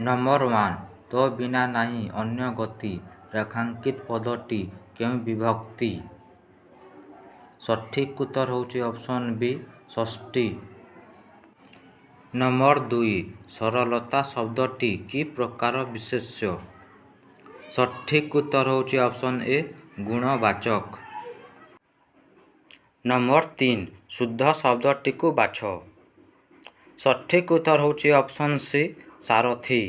Number 1, ତୋ ବିନା ନାହିଁ ଅନ୍ୟ ଗତି ରେଖାଙ୍କିତ ପଦଟି କେଉଁ ବିଭକ୍ତି? ସଠିକ୍ ଉତ୍ତର ହେଉଛି ଅପସନ୍ ବି, ଷଷ୍ଠୀ। ନମ୍ବର 2, ସରଳତା ଶବ୍ଦଟି କି ପ୍ରକାର ବିଶେଷ୍ୟ? ସଠିକ୍ ଉତ୍ତର ହେଉଛି ଅପସନ୍ ଏ, ଗୁଣବାଚକ। ନମ୍ବର 3, ଶୁଦ୍ଧ ଶବ୍ଦଟିକୁ ବାଛ। ସଠିକ୍ ଉତ୍ତର ହେଉଛି ଅପସନ୍ ସି, ସାରଥୀ।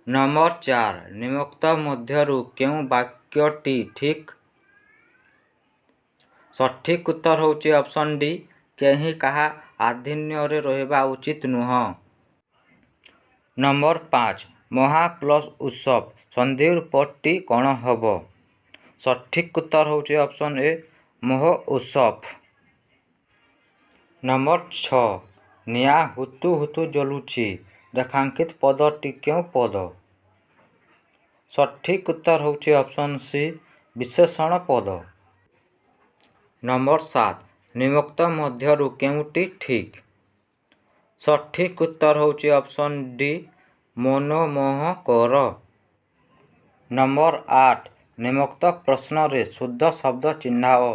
ନମ୍ବର 4, ନିମ୍ନୋକ୍ତ ମଧ୍ୟରୁ କେଉଁ ବାକ୍ୟଟି ଠିକ୍? ସଠିକ୍ ଉତ୍ତର ହେଉଛି ଅପସନ୍ ଡି, କେହି କାହା ଆଧୀନରେ ରହିବା ଉଚିତ ନୁହେଁ। ନମ୍ବର 5, ମହା ପ୍ଲସ୍ ଉତ୍ସବ ସନ୍ଧିରୂପଟି କ'ଣ ହେବ? ସଠିକ୍ ଉତ୍ତର ହେଉଛି ଅପସନ୍ ଏ, ମହୋତ୍ସବ। ନମ୍ବର 6, ନିଆଁ ହୁତୁ ହୁତୁ ଜଳୁଛି ରେଖାଙ୍କିତ ପଦଟି କେଉଁ ପଦ? ସଠିକ୍ ଉତ୍ତର ହେଉଛି ଅପସନ୍ ସି, ବିଶେଷଣ ପଦ। ନମ୍ବର 7, ନିମ୍ନୋକ୍ତ ମଧ୍ୟରୁ କେଉଁଟି ଠିକ୍? ସଠିକ୍ ଉତ୍ତର ହେଉଛି ଅପସନ୍ ଡି, ମନମୋହକର। ନମ୍ବର 8, ନିମ୍ନୋକ୍ତ ପ୍ରଶ୍ନରେ ଶୁଦ୍ଧ ଶବ୍ଦ ଚିହ୍ନାଅ।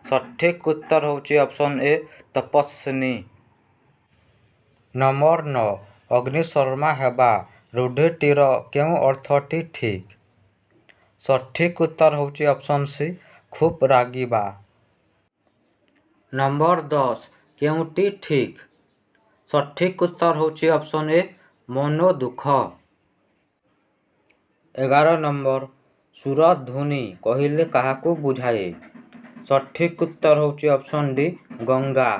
ସଠିକ୍ ଉତ୍ତର ହେଉଛି ଅପସନ୍ ଏ, ତପସ୍ୱିନୀ। ନମ୍ବର 9, ଅଗ୍ନିଶର୍ମା ହେବା ରୂଢ଼ିଟିର କେଉଁ ଅର୍ଥଟି ଠିକ୍? ସଠିକ୍ ଉତ୍ତର ହେଉଛି ଅପସନ୍ ସି, ଖୁବ୍ ରାଗିବା। ନମ୍ବର 10, କେଉଁଟି ଠିକ୍? ସଠିକ୍ ଉତ୍ତର ହେଉଛି ଅପସନ୍ ଏ, ମନଦୁଃଖ। 11 ନମ୍ବର, ସୁରଧୁନୀ କହିଲେ କାହାକୁ ବୁଝାଏ? ସଠିକ୍ ଉତ୍ତର ହେଉଛି ଅପସନ୍ ଡି, ଗଙ୍ଗା।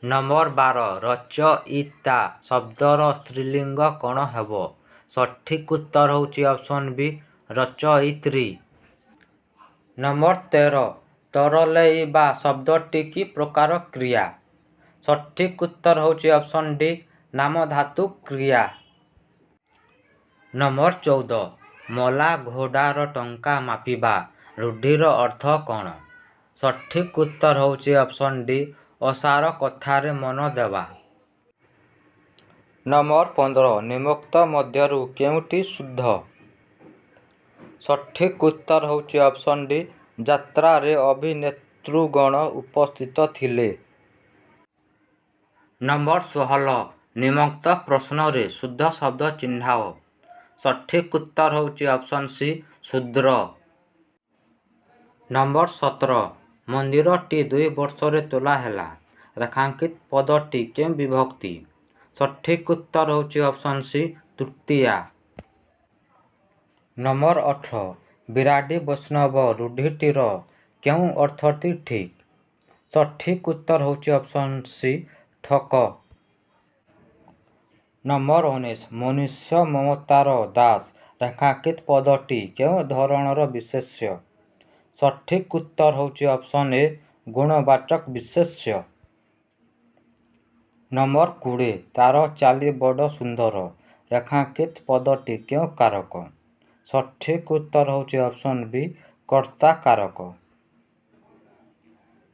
ନମ୍ବର 12, ରଚୟିତା ଶବ୍ଦର ସ୍ତ୍ରୀଲିଙ୍ଗ କ'ଣ ହେବ? ସଠିକ୍ ଉତ୍ତର ହେଉଛି ଅପସନ୍ ବି, ରଚୟିତ୍ରୀ। ନମ୍ବର 13, ତରଳେଇବା ଶବ୍ଦଟି କି ପ୍ରକାର କ୍ରିୟା? ସଠିକ୍ ଉତ୍ତର ହେଉଛି ଅପସନ୍ ଡି, ନାମଧାତୁ କ୍ରିୟା। ନମ୍ବର 14, ମଲା ଘୋଡ଼ାର ଟଙ୍କା ମାପିବା ରୂଢ଼ିର ଅର୍ଥ କ'ଣ? ସଠିକ୍ ଉତ୍ତର ହେଉଛି ଅପସନ୍ ଡି, ଅସାର କଥାରେ ମନ ଦେବା। ନମ୍ବର 15, ନିମ୍ନୋକ୍ତ ମଧ୍ୟରୁ କେଉଁଟି ଶୁଦ୍ଧ? ସଠିକ୍ ଉତ୍ତର ହେଉଛି ଅପସନ୍ ଡି, ଯାତ୍ରାରେ ଅଭିନେତୃଗଣ ଉପସ୍ଥିତ ଥିଲେ। ନମ୍ବର 16, ନିମ୍ନୋକ୍ତ ପ୍ରଶ୍ନରେ ଶୁଦ୍ଧ ଶବ୍ଦ ଚିହ୍ନାଅ। ସଠିକ୍ ଉତ୍ତର ହେଉଛି ଅପସନ୍ ସି, ଶୂଦ୍ର। ନମ୍ବର 17, ମନ୍ଦିରଟି 2 ବର୍ଷରେ ତୋଳା ହେଲା ରେଖାଙ୍କିତ ପଦଟି କେଉଁ ବିଭକ୍ତି? ସଠିକ୍ ଉତ୍ତର ହେଉଛି ଅପସନ୍ ସି, ତୃତୀୟା। ନମ୍ବର 18, ବିରାଡ଼ି ବୈଷ୍ଣବ ରୂଢ଼ିଟିର କେଉଁ ଅର୍ଥଟି ଠିକ୍? ସଠିକ୍ ଉତ୍ତର ହେଉଛି ଅପସନ୍ ସି, ଠକ। ନମ୍ବର 19, ମନୁଷ୍ୟ ମମତାର ଦାସ ରେଖାଙ୍କିତ ପଦଟି କେଉଁ ଧରଣର ବିଶେଷ୍ୟ? ସଠିକ୍ ଉତ୍ତର ହେଉଛି ଅପସନ୍ ଏ, ଗୁଣବାଚକ ବିଶେଷ୍ୟ। ନମ୍ବର 20, ତାର ଚାଲି ବଡ଼ ସୁନ୍ଦର ରେଖାଙ୍କିତ ପଦଟି କେଉଁ କାରକ? ସଠିକ୍ ଉତ୍ତର ହେଉଛି ଅପସନ୍ ବି, କର୍ତ୍ତା କାରକ।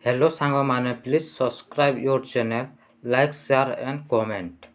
ହ୍ୟାଲୋ ସାଙ୍ଗମାନେ, please subscribe your channel, like, share and comment.